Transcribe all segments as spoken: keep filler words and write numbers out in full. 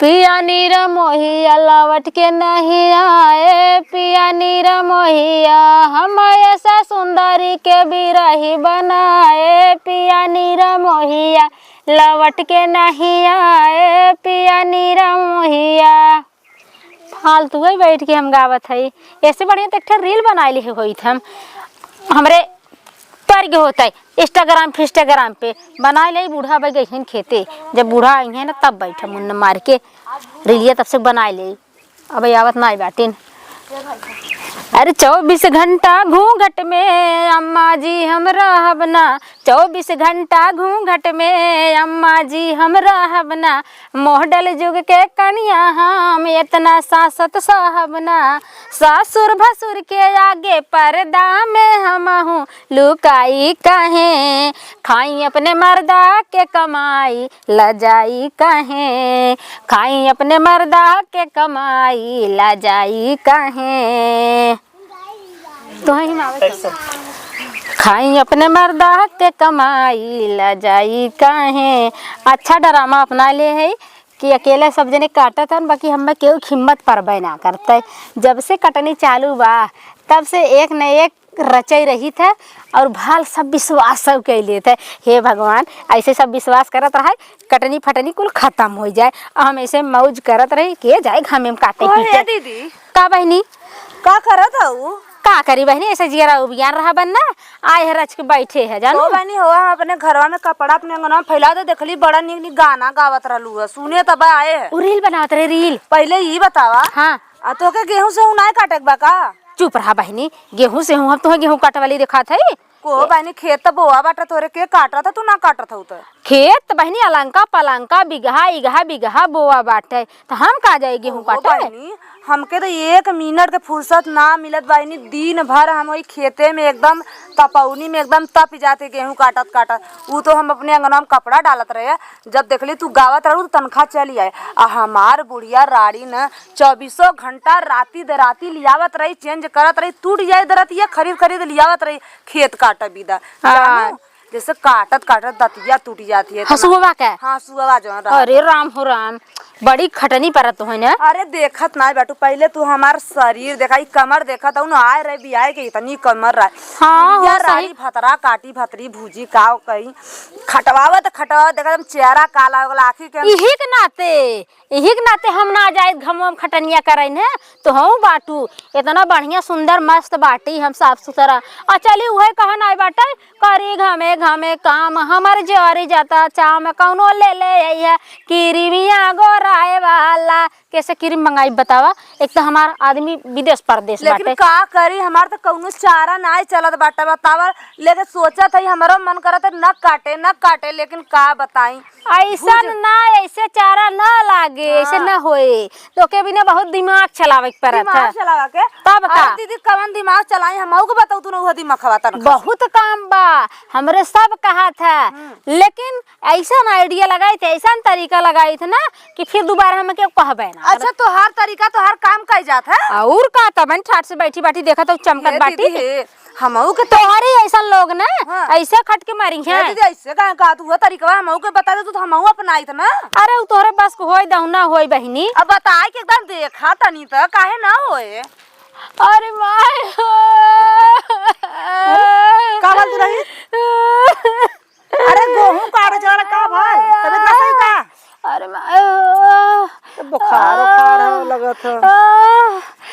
पिया निरमोहिया लवट के नहीं आए, पिया निरमोहिया हम ऐसा सुंदरी के बिरही बनाए, पिया निरमोहिया लवट के नहीं आए, पिया निरमोहिया। फालतू है बैठ के हम गावत हई, ऐसे बढ़िया तो एक ठे रील बनाए लिहे होइत हम। हमरे पर के होता है Instagram फिस्टाग्राम पे बनाए ले, बूढ़ा भाई गइहन खेते, जब बूढ़ा आई है ना तब बैठा मुन्ना मार के रीलिया तब से बनाए ले। अब आवत ना आई बाटिन। अरे चौबीस घंटा घूंघट में अम्मा जी हम रहब ना, चौबीस घंटा घूंघट में अम्मा जी हम रहब ना, मॉडल जुग के कनिया हम एतना सासत सहब ना, सासुर भसुर के आगे पर्दा में हमहू लुकाई काहे, खाई अपने मर्दा के कमाई लजाई काहे, खाई अपने मर्दा के कमाई लजाई काहे। तो ही मावे कैसे? खाई अपने मर्दा के कमाई लजाई काहे। अच्छा ड्रामा अपना ले है कि अकेले सब जने काटत हन, बाकी हमें केहू हिम्मत परबे ना करते। जब से कटनी चालू बा तब से एक न एक रचई रहित है और भाल सब विश्वास सब कइ लेत है। हे भगवान, ऐसे सब विश्वास करत रहे, कटनी फटनी कुल खतम होइ जाए। और हम ऐसे मौज करत रही, के जाए घामे में काटे ओहे पीटे। दीदी। का बहिनी? का करत हऊ? का करी बहिनी, ऐसे जियरा उबियान रहा बन्ना, आए है रच के बैठे है, जानू? ओ बहिनी, हो, हम अपने घरवा में कपड़ा अपने अंगनवा में फैला दे, देखली बड़ा नीक नीक गाना गावत रहलू है, सुने तब आए है। उ रील बनावत रहे, रील। पहिले ई बतावा। हाँ। आ तोके गेहूं सेहूं नाय काटे के बा का? चुप रहा बहिनी, गेहूं सेहूं हम तोहे गेहूं काटे वाली देखात है? को बहिनी, खेत त बोआ बाटे तोरे, के काटत ह, तू ना काटत हऊ त? खेत बहिनी अलंका पलंका बिगहा इगहा बिगहा बोआ बाटे, त हम का जाए गेहूं ओहो काटे? बहिनी, हमके त एक मिनट के फुर्सत ना मिलत बहिनी, दिन भर हम वही खेते में एकदम तपौनी में एकदम तप जाते गेहूं काटत काटत। ऊ तो हम अपने अंगनवा में कपड़ा डालत रहे, जब देखली तू गावत रहू त तनखा चली आए। आ हमार बुढ़िया राड़ी न चौबीसों घंटा राती दे राती लियावत रही, चेंज करत रही, टूट जाए दरतिया, खरीद खरीद लियावत रही, खेत काटे बिदा। हाँ। जानू, जैसे काटत काटत दतिया टूट जाती है इतना। हसुआ के? हाँ, हसुआ जौन रहत अरे है। राम हो राम, बड़ी खटनी परत है ना। अरे देखत नाय बाटू, पहिले तू हमार शरीर देखा, ई कमर देखत हऊ ना, आए रहे बियाह के इतनी कमर रहे। हाँ, बुढ़िया हो, सही। राड़ी भतरा काटी भतरी भूजी का कही, खटवावत खटवावत देखत हम चेहरा काला हो गला, आँखी के हम इही के नाते इही के नाते हम ना जाइत घमवा में खटनिया करइन है, तो हऊ बाटू, इतना बढ़िया सुंदर मस्त बाटी हम साफ सुथरा। आ चली उहे कहन आए बाटे, करी घमे घमे काम, हमर जरी जाता चाम, कौनो ले ले आई है किरिमिया गोराए वाला। कैसे किरिम मंगाई बतावा, एक तो हमार आदमी विदेश परदेश लेकिन बाटे। का करी, हमार तो कौनो चारा नाय चलत बाटे बतावा, लेकिन सोचत है हमरो मन करत है न काटे न काटे, लेकिन का बताई। ऐसन भुज- ना, ऐसे चारा ना लागे, ऐसे हाँ। ना होए। तोके बिना बहुत दिमाग चलावे के परत दिमाग है। चलावे के? तब का? अरे दीदी, कवन दिमाग चलाई? हमहू के बताऊ, तू ना उहे दिमाग खवा तनखा से। बहुत काम बा, हमरे सब कहत है, हम्म। लेकिन ऐसन idea लगाइत है, ऐसन तरीका लगाइत है ना कि फिर दोबारा हमें केहू कहबे ना करे। अच्छा, तोहार तरीका, तोहार काम कइ जात है? और का, तबन ठाट से बैठी बैठी देखत हऊ, चमकत ये बाटी। दीदी, हे, हमहू के तो तोहरे ऐसन लोग ना, हाँ। ऐसे खट के मरी हैं। दीदी, ऐसे काहे कहत हऊ? तरीकवा हमहू के बता दे, तू तो हमहू अपनाइत ना। अरे, उ तोहरे बस के होई दहुना होई बहिनी। अब बताए के एकदम देखा तनी त, काहे ना होए? अरे माय हो। अरे, का बात रही? अरे, गेहूं काटे चला का भाई? तबीयत ना सही का? अरे माय हो। ए, बुखार उखार है लगत है।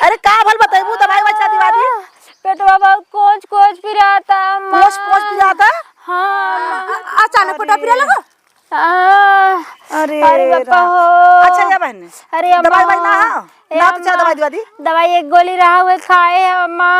अरे का भल बतैबू, दवाई ववाई दिवा दी? पेटवा बहुत कोच कोच पिराता अम्मा। कोच कोच पिराता? हाँ। अ-, अचानक पेटवा पिरा लगा? आ, अरे अरे बापा राम। हो। अच्छा, या बहन, अरे अम्मा दवाई ववाई ना हो। है? ए ना तो अम्मा, दवाई दिवा दी। दवाई एक गोली रहा हुए खाए है अम्मा।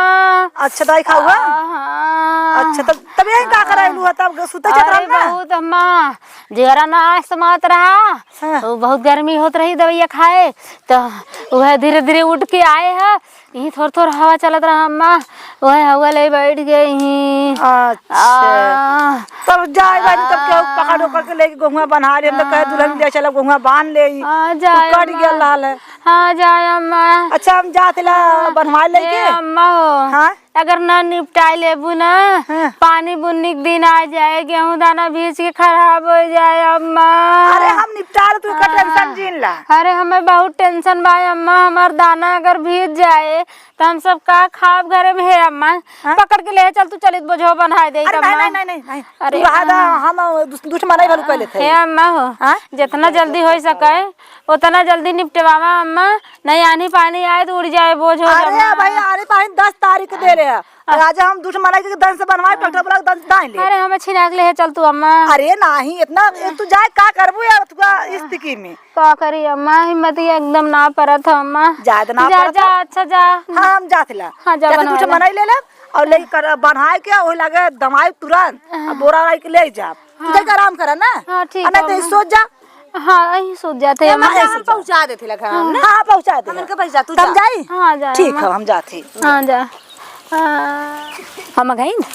अच्छा, दवाई खाऊ है? आ, हाँ। अच्छा, तब, तब यही का कराई लू है, तब सुते चत अरे रहल ना? बहुत अम्मा, जेहरा ना आस मात रहा, हाँ। तो बहुत गर्मी होत रही दवाइया खाए, तो वह धीरे धीरे उठ के आए है, यहीं थोड़ थोड़ हवा चलत रहा अम्मा, वह हवा ले बैठ गए यहीं। अच्छा। आ। तब जाए बानी, तब केहू पकड़ ओकड़ के लेके गोहुआ बन्हा ले, हम तो कहे दुल्हन ले चलो गोहुआ बांध ले, आ, जाए कट अम्मा। गया लाल है। हाँ, जाए अम्मा। अच्छा, हम जात ला हाँ। बनवाए लेके। हे अम्मा हो, हाँ? अगर ना निपटाए लेबू ना, हाँ। पानी बुन्नी के दिन आ जाए, गेहूं दाना भीज के खराब हो जाए अम्मा। अरे, हम निपटा ले, तू का हाँ। टेंशन जिन ला। अरे, हमें बहुत टेंशन बा अम्मा, हमार दाना अगर भीज जाए तो हम सब का खाब घरे में, हे अम्मा? हाँ? पकड़ के ले चल, तू चलित बोझो बनाए दे अरे, अम्मा। नहीं, नहीं, नहीं, नहीं, नहीं। अरे, तू रहा दा, हाँ। हम दुस-, दुश्मनाई भलू कर लेते हे हैं। अम्मा हो, हाँ? जितना जल्दी हो सके, उतना जल्दी निपटवावा अम्मा, नहीं आनी पानी आए तो उड़ जाए बोझ हो अरे अम्मा। भाई, आनी पानी दस तारीख के दे रहे हैं। और आज हम दुश्मनाई के दन से बनवाए, हाँ। ट्रैक्टर वाला के दन से दाए ले। अरे, हमें छिनाक ले चल तू अम्मा। अरे नहीं, इतना, तू जाए का करबू यार, तू का स्थिति में? का करी अम्मा, हिम्मत ही एकदम ना परत है अम्मा। जा, इतना जा, परत जा, है। अच्छा जा। हाँ, हम जात ला। हाँ, जा, जा, तू बनवा ला। दुश्मनाई ले ले, और ले कर बनाए के, वही लगे दमाई तुरंत, हाँ। अब बोरा वाला के ले जा। तू हाँ। जाके आराम करा ना। हाँ, ठीक आ, ना है, तो अम्मा। सोच जा। हाँ, यही सोच जाते ए, हैं, अम्मा, अम्मा, ऐसे हम जा। पहुँचा देते लगा हाँ। हमने। हाँ, पहुँचा दे। हम इनके पास जा, तू हम जा। जाई? हाँ, जाए, ठीक अम्मा। है, हम जाते। हाँ, जा। हाँ। हम गई ना।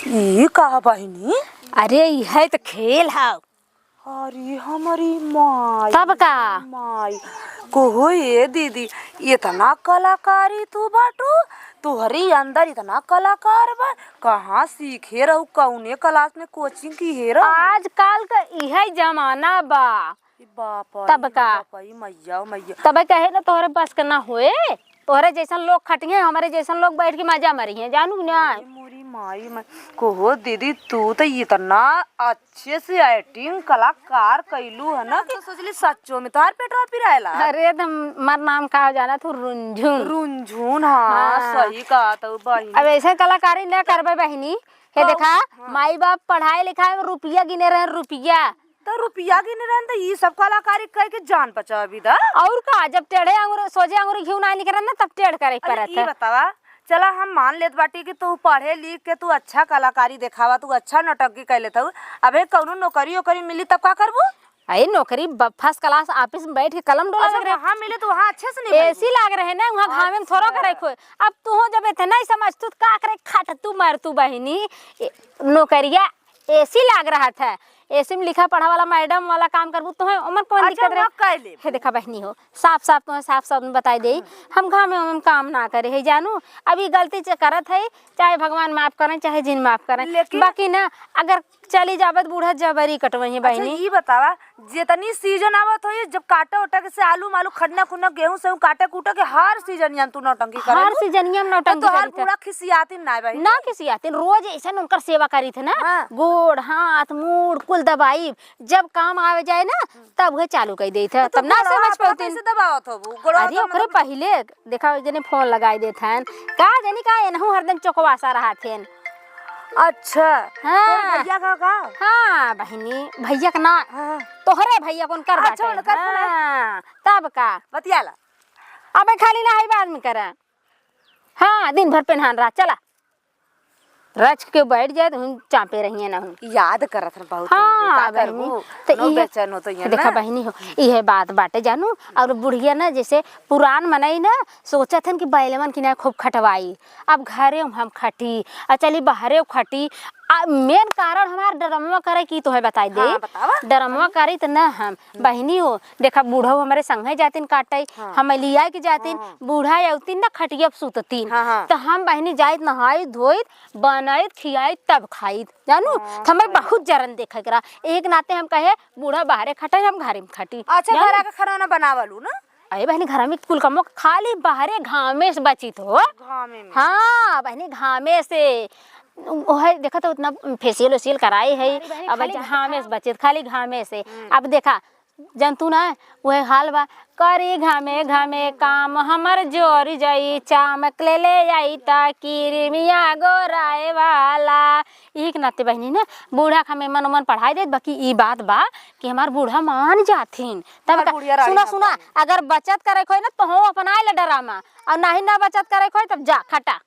ई का बहिनी? अरे, ई है तो खेल है। अरे, हमारी माई, तब का? माई। कहो, ए दीदी, इतना कलाकारी तू बाटू, तोहरी अंदर इतना कलाकार बा, कहाँ सीखे रहू, कौने क्लास में कोचिंग किहे रहू? आजकल का इहे जमाना बा। ई बाप रे, तब का? ई बाप रे, मैया, मैया। तबे कहे ना तोहरे बस के ना होए, तोहरे जैसन लोग खटिहे, हमरे जैसन लोग बैठ के मजा मरिहे, जानू ना? ए मोरी माई, मैं कहो दीदी, तू तो इतना अच्छे से एक्टिंग कलाकार कैलू है ना कि सोचली सच्चो में तोहार पेटवा पिराएला। अरे, तो हमार नाम का हो जाना तू, रुंझुन। रुंझुन, हाँ, हाँ। सही कहा तू बहिनी। अब ऐसे कलाकारी ना करबे बहिनी। हे तो, देखा, हाँ। माई बाप पढ़ाई लिखाई में रुपया गिने रहे, रुपया। तो रुपया गिने रहन तो ई सब कलाकारी कह के जान बचावी दा। और का, जब टेढ़े आंगुर, सोझे आंगुर घिउ ना निकरन ना, तब टेढ़ करे के अरे परत ई है। बतावा, चला हम मान लेत बाटी कि तू पढ़े लिख के तू अच्छा कलाकारी देखावा, तू अच्छा नौटंकी कर लेत हऊ। अबे कौनो नौकरी ओकरी मिली तब का करबू? अरे नौकरी ब-, फर्स्ट क्लास ऑफिस में बैठ के कलम डोला अच्छा, लग रहे। वहाँ मिले तो वहाँ अच्छे से नहीं एसी लाग रहे ना, वहाँ घामे में थोड़ा अच्छा। करे खोए। अब तू हो जब इतना ही समझ तू का करे खट तू मर तू बहिनी। ए, नौकरिया एसी लाग रहा था, एसी में लिखा पढ़ा वाला मैडम वाला काम करबू, तोहे ओमन कौन अच्छा, दिक्कत रहे? वहाँ कर लेबू। हे देखा बहिनी हो, साफ साफ तोहे साफ साफ में बताई देई, हम्म। हम घामे ओमे में काम ना करे है जानू। अब ई गलती जे करत है, चाहे भगवान माफ करें, चाहे जिन माफ करें, लेकिन बाकी ना अगर चली जाबत बूढ़ा जबरी कटवई है अच्छा, बहिनी। ई बतावा, जितनी सीजन आवत होई, जब काटा उटा के से आलू मालू खन्ना खुन्ना गेहूं सेहूं काटे कूटे के हर सीजनिया में तू नौटंकी हाँ, करेलू। सीजनिया में तो नौटंकी तोहार करी थे। बूढ़ा खिसियातिन ना बहिनी। ना खिसियातिन, रोज ऐसन उनकर सेवा करी थे ना। हाँ। गोड़, हाथ, मूड़ कुल दबाई, जब काम आवे जाए ना, तब उहे चालू कर देई थे, तो तब ना गोड़वा समझ हाथवा पौतिन। कैसे दबावत होबू? गोड़वा अरे तो ओकरे मतलब पहिले देखा, ओइ जने फोन लगाई देत हन। का जानी का एनहू हरदम चौकवासा रहत हन। अच्छा, हाँ। तोर भैया का, का? हाँ, बहिनी, भैया का ना, हाँ। तोहरे भैया कौन कर अच्छा, बाटे? उनकर फोन है। हाँ, तब का? बतियाला। अबे खाली ना है बाद में करा। हाँ, दिन भर पेनहान रहा, चला। रच के बैठ जाए तो हम चापे रहिए ना हूँ। याद करत हन बहुत हाँ, हमके, का बहिनी, करबू? तो नो इहे, बेचैन हो तो ये देखा ना। बहिनी हो, इहे बात बाटे जानू। और बुढ़िया ना जैसे पुरान मनई ना सोचत हन कि बैलवन की ना खूब खटवाई, अब घरे में हम खटी, आ चली बाहरे खटी। आ मेन कारण हमार ड्रामा करे की तोहे बताई दे। हाँ, बतावा। ड्रामा करी त ना हम बहिनी हो, देखा, बूढ़ऊ हमरे संगे जातिन काटई, हाँ। हम लिया के जातिन, हाँ। बूढ़ा अउतिन ना खटिया पे सुततिन। हाँ, हाँ। त हम बहिनी जाइत नहाइत धोइत, बनाइत खियाइत तब खाइत, जानू? हाँ, त हमें हाँ। बहुत जरन देखे के रहा। एक नाते हम कहे, बूढ़ा बाहरे खटई, हम घरे में खटी। अच्छा, जानू? घर आके खाना वाना बनावलू ना? अरे बहिनी, घर में कुल कमो खाली बाहरे घामे से बचित हो। घामे में। हाँ, बहिनी, घामे से। ओहे, देखा त उतना फेशियल वेशियल कराई है, अरे बहिनी, अब खाली घामे से बचित, खाली घामे से। हम्म। अब देखा, जन तू ना, उहे हाल बा, करी घामे घामे काम, हमर जोर जाई चाम, के ले आई ता किरिमिया गोराए वाला। इही के नाते बहिनी ना, बूढ़ा का हम एमन ओमन पढ़ाई देत, बाकी ई बात बा कि हमार बूढ़ा मान जाथिन। तब हमार का, बुढ़िया रानी सुना, ना सुना, बनी। अगर बचत करे खोई ना, तो हो अपनाए ले ड्रामा, और नाही ना बचत करे खोई, तब जा, खटा।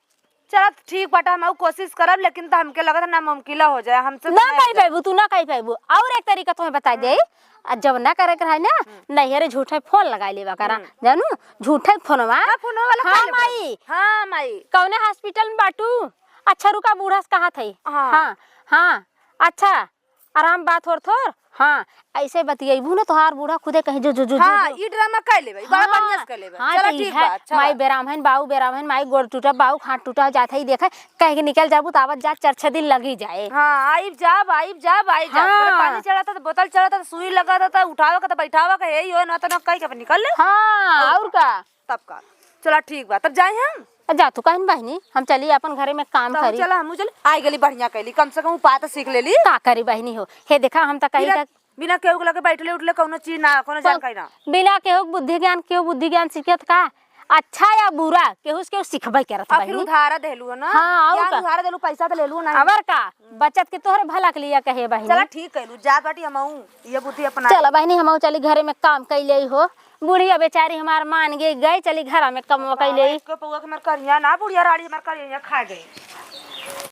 चलत ठीक बाटे, हम कोशिश करब, लेकिन त हमके लगत है नामुमकिन हो जाए, हमसे तो ना नहीं कही होई। पाइबू, तू ना कही पाइबू। और एक तरीका तुम्हें बताई दे, हम्म। आ जब ना करे के रहे ना, हम्म। नैहरे झूठे फोन लगाई लेवा करा, हम्म। जानू, झूठे फोनवा। हाँ, फोनवा वाला हाँ, कर लेबा। माई। हाँ, माई। कौने हॉस्पिटल में बाटू? अच्छा, रुका, बूढ़ा से कहा थई। हाँ। हाँ, हाँ, अच्छा, आराम बा थोर थोर। हाँ, ऐसे बतियैबू ना, तोहार बूढ़ा खुदे कहीं जो, जो, जो, जो, हाँ, जो। ई ड्रामा कर लेबे, ई बड़ा हाँ, बढ़िया से कर लेबे। हाँ, चला तो ठीक इहे, बा, अच्छा माई बा। बेराम हन, बाऊ बेराम हन, माई गोड़ टूटा, बाऊ हाथ टूटा जात है, ई देखे, कह के निकल जाबू, तो आवत जात चार छह दिन लगी जाए। हाँ, आइब जाब, आइब जाब, आइब जाब। हाँ। अरे पानी चढ़ता तो बोतल चढ़ता तो सुई लगाता तो उठावे का तो बैठावे का, यही हो ना तो ना कह के अपन निकल ले। हाँ, और और का? तब का? चला ठीक बा, तब जाई हम। आ, जा तू कहन बहिनी, हम चली अपन घरे में काम तब करी। चला, हमहू चली। आई गली बढ़िया कैली, कम से कम उपाय तो सीख लेली। का करी बहिनी हो, हे देखा, हम तो कही बिना, का बिना केहू के लगे बैठले उठले कौनो चीज ना, कौनो कौन-, जानकारी ना। बिना केहू के बुद्धि ज्ञान, केहू बुद्धि ज्ञान सीखत का? अच्छा या बुरा, केहू से केहू सीखबे करत आखिर बहिनी। उधारा देलू है ना? हाँ, और ज्ञान का? उधारा देलू, पैसा तो लेलू ना। अबर का? बचत के तोहरे भला के लिए कहे बहिनी। चला ठीक कैलू, जा बाटी हमहू ये बुद्धि अपना। चला बहिनी, हमहू चली घरे में काम कैले हो। बुढ़िया बेचारी हमार मान गई, गई चली घरा में कमवा कैले। एक पौआ के हमार करिया ना, बुढ़िया राड़ी हमार करिया खा गई।